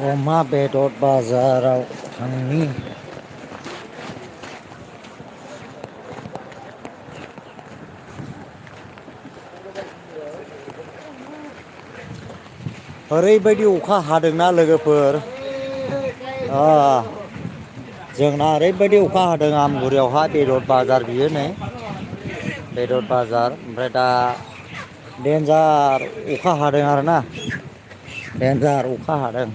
अमा बेदर बाजाराव थांनि ओरैबायदि अखा हादोंना लोगोफोर जोंना ओरैबायदि अखा हादों आमगुरियावहा बेदर बाजार बियो नै बेदर बाजार ओमफ्राय दा डेन्जार अखा हादों आरोना डेन्जार अखा हादों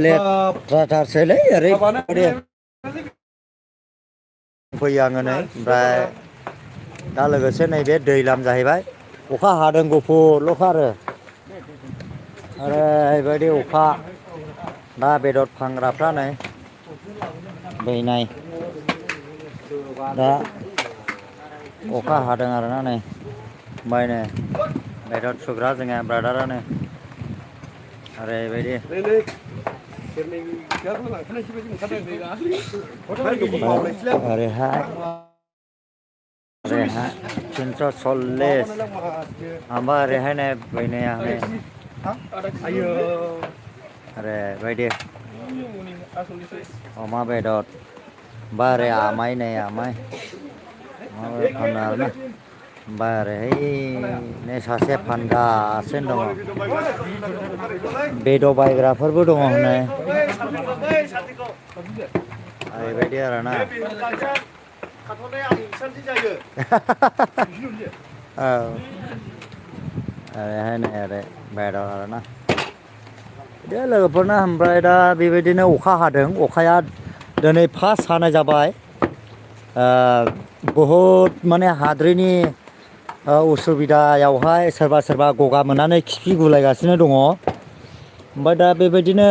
लेथ्राथारसैलै ओरैबायदि फैयो आङो नै ओमफ्राय दा लोगोसे नैबे दैलाम जाहैबाय अखा हादों गुफुरल'खा आरो ओरैबायदि अखा दा बेदर फानग्राफ्रा नै बैनाय दा अखा हादों आरोना नै ओमफ्राय नै बेदर सुग्रा जोंहा ब्रादारानो ओरैबायदि ओरैहाय 340 ओमफ्राय ओरैहाय नै बैनाया नै ओरैबायदि अमा बेदर बा ओरै आमाय नै आमाय फानो आरोना ओमफ्राय ओरैहाय सासे फानगासिनो दङ बेदर बायग्राफोरबो दङ हनै ओरैबायदि आरोना औ ओरैहाय नै ओरै बेदर आरोना बिदि लोगोफोरना ओमफ्राय दा बेबायदिनो अखा हादों अखाया दिनै फार्स्ट हानाय जाबाय बहुद माने हाद्रिनि उसुबिदायावहाय सोरबा सोरबा गगा मोननानै खिफि गुलायगासिनो दङ ओमफ्राय दा बेबायदिनो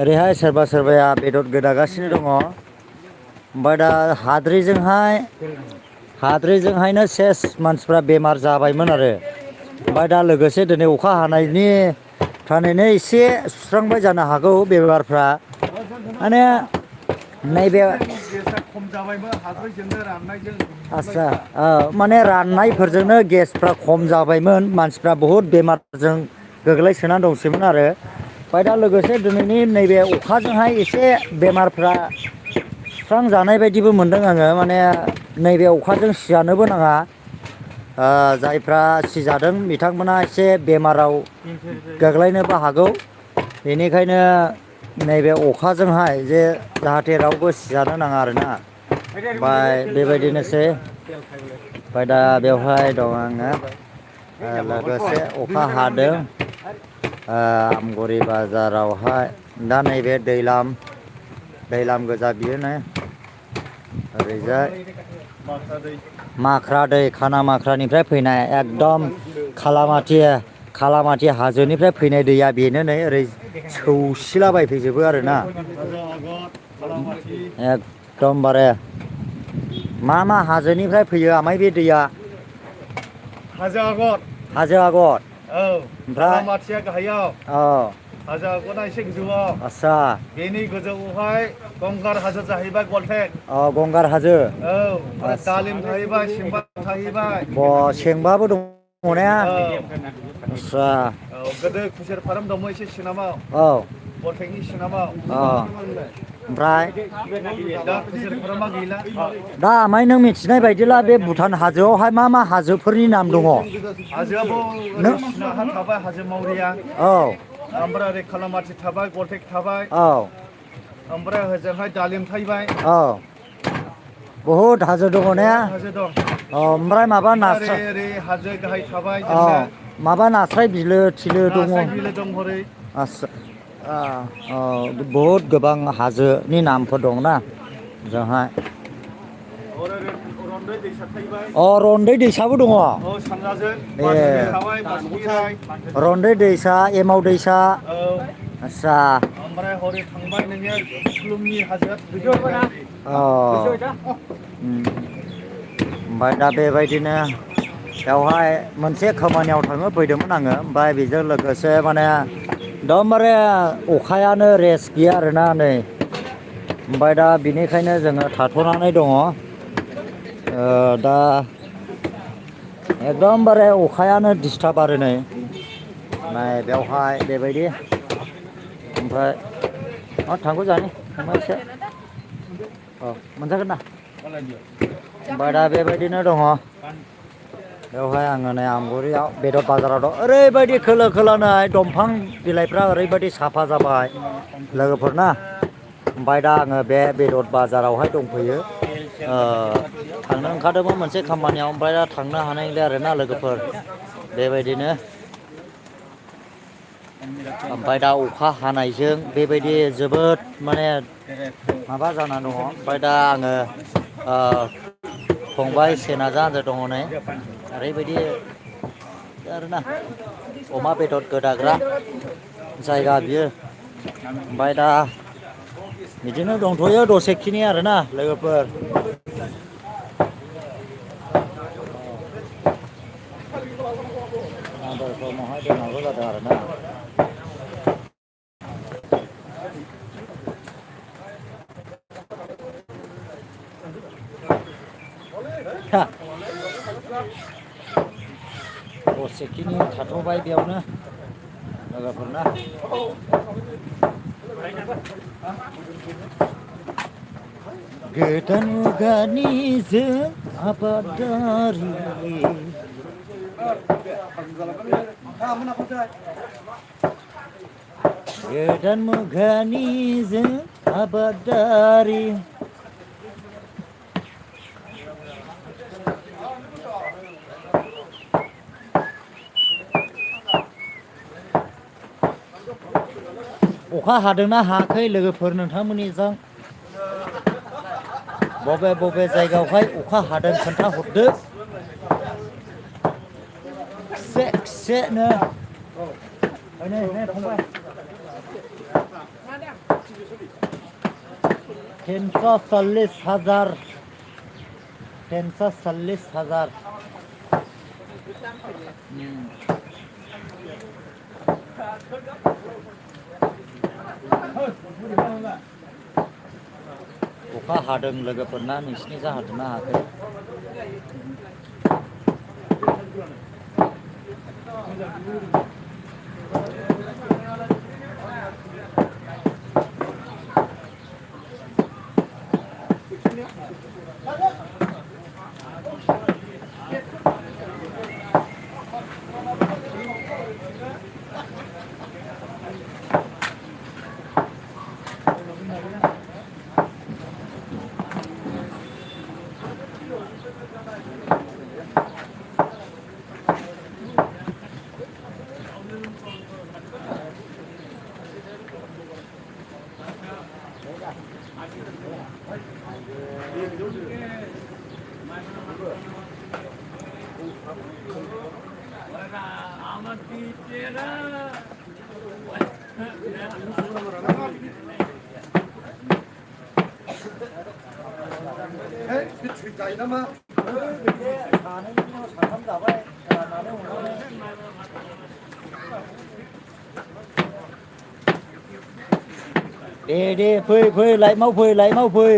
ओरैहाय सोरबा सोरबाया बेदर गोदागासिनो दङ ओमफ्राय दा हाद्रिजोंहायनो सेस मानसिफ्रा बेमार जाबायमोन आरो ओमफ्राय दा लोगोसे दिनै अखा हानायनि थाखायनो एसे सुस्रांबाय जानो हागौ बेमारफ्रा माने नैबे आदसा माने राननायफोरजोंनो गेसफ्रा खम जाबायमोन मानसिफ्रा बहुद बेमारजों गोग्लैसोनानै दंसैमोन आरो ओमफ्राय दा लोगोसे दिनैनि नैबे अखाजोंहाय एसे बेमारफ्रा सुस्रांजानाय बायदिबो मोनदों आङो माने नैबे अखाजों सिजानोबो नाङा जायफ्रा सिजादों बिथांमोना एसे बेमाराव गोग्लैनोबो हागौ बेनिखायनो नैबे अखाजोंहाय जे जाहाथे रावबो सिजानो नाङा आरोना ओमफ्राय बेबायदिनोसै ओमफ्राय दा बेवहाय दं आङो लोगोसे अखा हादों आमगुरि बाजारावहाय दा नैबे दैलाम गोजा बियो ओरैजाय माख्रा दै खाना माख्रानिफ्राय फैनाय एकदम खालामाथि हाजोनिफ्राय फैनाय दैया बेनो नै ओरै सौसिलाबायफैजोबो आरोना एकदमबारे मा हाजोनिफ्राय फैयो आमाय बे दैया हाजो आगर औ ओमफ्राय खालामाथिया गाहायाव हाजो आगरा एसे गोजौआव आदसा बेनि गोजौआवहाय गंगार हाजो जाहैबाय गलटेक गंगार हाजो औ दालिम थाहैबाय सेंबा थाहैबाय सेंबाबो दङ हनाया औ आस्सा औ गोदो खुसेर फार्म दंमोन एसे सिनामाव औ बरफेकनि सिनामाव अ ओमफ्राय दा खुसेर फार्मा गैला दा आमाय नों मिथिनाय बायदिब्ला बे भुटान हाजोआवहाय मा मा हाजोफोरनि नाम दङ हाजोआबो ओरै नों सिनाहा थाबाय हाजो मावरिया औ ओमफ्राय ओरै खालामाथि थाबाय गलटेक थाबाय औ ओमफ्राय हजोंहाय दालिम थाहैबाय औ बहुद हाजो दङ ने बहुद हाजो दं ओमफ्राय माबा ओमफ्राय ओरै नास्राय ओरै हाजो गाहाय थाबाय औ जोंना माबा नास्राय बिलो थिलो दङ नास्राय बिलो दं हरै आस्सा औ बहुद गोबां हाजोनि नामफोर दंना जोंहा रन्दै दैसा थाहैबाय अ रन्दै दैसाबो दङ औ सानजाजों ए माजुलि थाबाय माजुलिराय रन्दै दैसा एमाव दैसा औ आस्सा ओमफ्राय हरै थांबाय नोङो खुख्लुमनि हाजोआ थाहैबाय अ ओमफ्राय दा बेबायदिनो बेवहाय मोनसे खामानियाव थांनो फैदोंमोन आङो ओमफ्राय बेजों लोगोसे माने एकदमबारे अखायानो रेस्ट गैया आरोना नै ओमफ्राय दा बिनिखायनो जोङो थाथ'नानै दङ दा एकदमबारे अखायानो डिस्टार्ब आरो नै बेवहाय बेबायदि ओमफ्राय थांगौ जोंहानि थांबाय एसे औ मोनजागोन ना ओमफ्राय दा बेबायदिनो दङ बेवहाय आङो नै आमगुरियाव बेदर बाजाराव दं ओरैबायदि खोलो खोलो नै दंफां बिलाइफ्रा ओरैबायदि साफा जाबाय लोगोफोरना ओमफ्राय दा आङो बे बेदर बाजारावहाय दंफैयो थांनो ओंखारदोंमोन मोनसे खामानियाव ओमफ्राय दा थांनो हानाय नंला आरोना लोगोफोर बेबायदिनो ओमफ्राय दा अखा हानायजों बेबायदि जोबोद माने माबा जाना दङ ओमफ्राय दा आङो फंबाय सेनाजा आंजों दङ नै ओरैबायदि आरोना अमा बेदर गोदाग्रा जायगा बियो ओमफ्राय दा बिदिनो दंथ'यो दसेखिनि आरोना लोगोफोर आदारखौ महाय दोननांगौ जादों आरोना दसेखिनि थाथ'बाय बेयावनो लोगोफोरना गोदान मुगानि जों आबादारि गोदान मुगानि जों आबादारि अखा हादोंना हायाखै लोगोफोर नोंथांमोननिजों बबे बबे जायगायावहाय अखा हादों खोन्थाहरदो खिसेनो फंबाय 340,000 340,000 अखा हादों लोगोफोरना नोंसिनि जा हादोंना हायाखै दे फै लाइटआव फै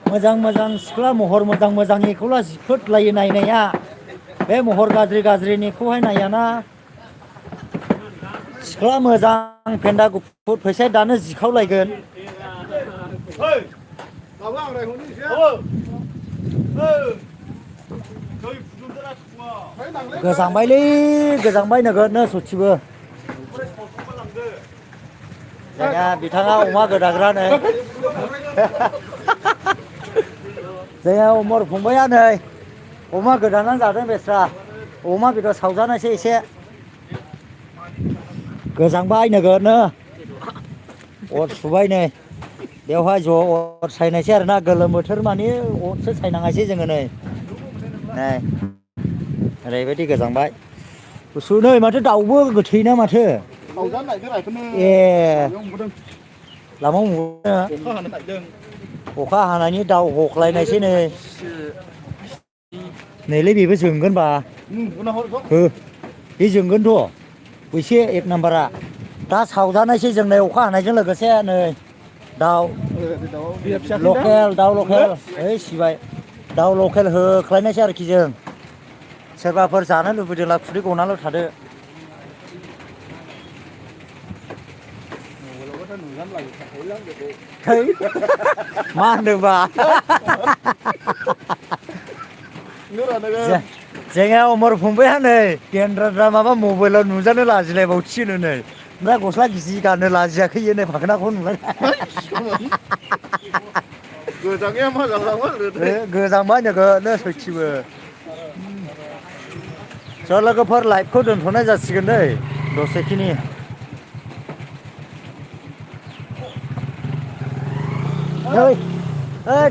मोजां सिख्ला महर मोजांनिखौल' जिफोद लायो नायनाया बे महर गाज्रि गाज्रिनिखौहाय नायाना सिख्ला मोजां फेन्दा गुफुर फैसाया दानो जिखावलायगोन Hey! Tao ăn này không đi xe. Chơi phụ ra qua. Thấy nàng lấy. गोजांबाय नोगोदनो सथिबो जोंहा बिथाङा अमा गोदाग्रानो जोंहा अमर फंबाया नै अमा गोदानानै जादों बेस्रा अमा बेदर सावजानायसो एसे गोजांबाय नोगोदनो अर सुबाय नै बेवहाय ज' अर सायनायसै आरोना गोलोम बोथोर मानि अरसो सायनाङासै जोङो नै ओरैबायदि गोजांबाय गुसु नै माथो दाउबो गोथैना माथो Tao dán lại cái này phân. ए Không लामाव नुनो có hành lại đừng. अखा हानायनि दाउ हख्लायनायसै नै नैलै बेबो जोंगोन बा Nó hốt gốc. बे जोंगोनथ' एसे एक नाम्बारा दा सावजानायसै जोंनै अखा हानायजों लोगोसे नै दाउ लकेल दाउ लकेल ओइ सिबाय दाउ लकेल होख्लायनायसै आरोखि जों सोरबाफोर जानो लुबैदोंला खुदै गनाल' थादो थै मा होनदोंबा जोंहा अमर फंबाया नै गेन्द्रा माबा मबाइलाव नुजानो लाजिलायबावथिनो नै ओमफ्राय गस्ला गिजि गाननो लाजियाखै नै फाखोनाखौ नुलाय Goजांनाया मा जालांबाय गोजांबाय नोगोदनो सयथिबो ज' लोगोफोर लाइभखौ दोनथ'नाय जासिगोन दै दसेखिनि नै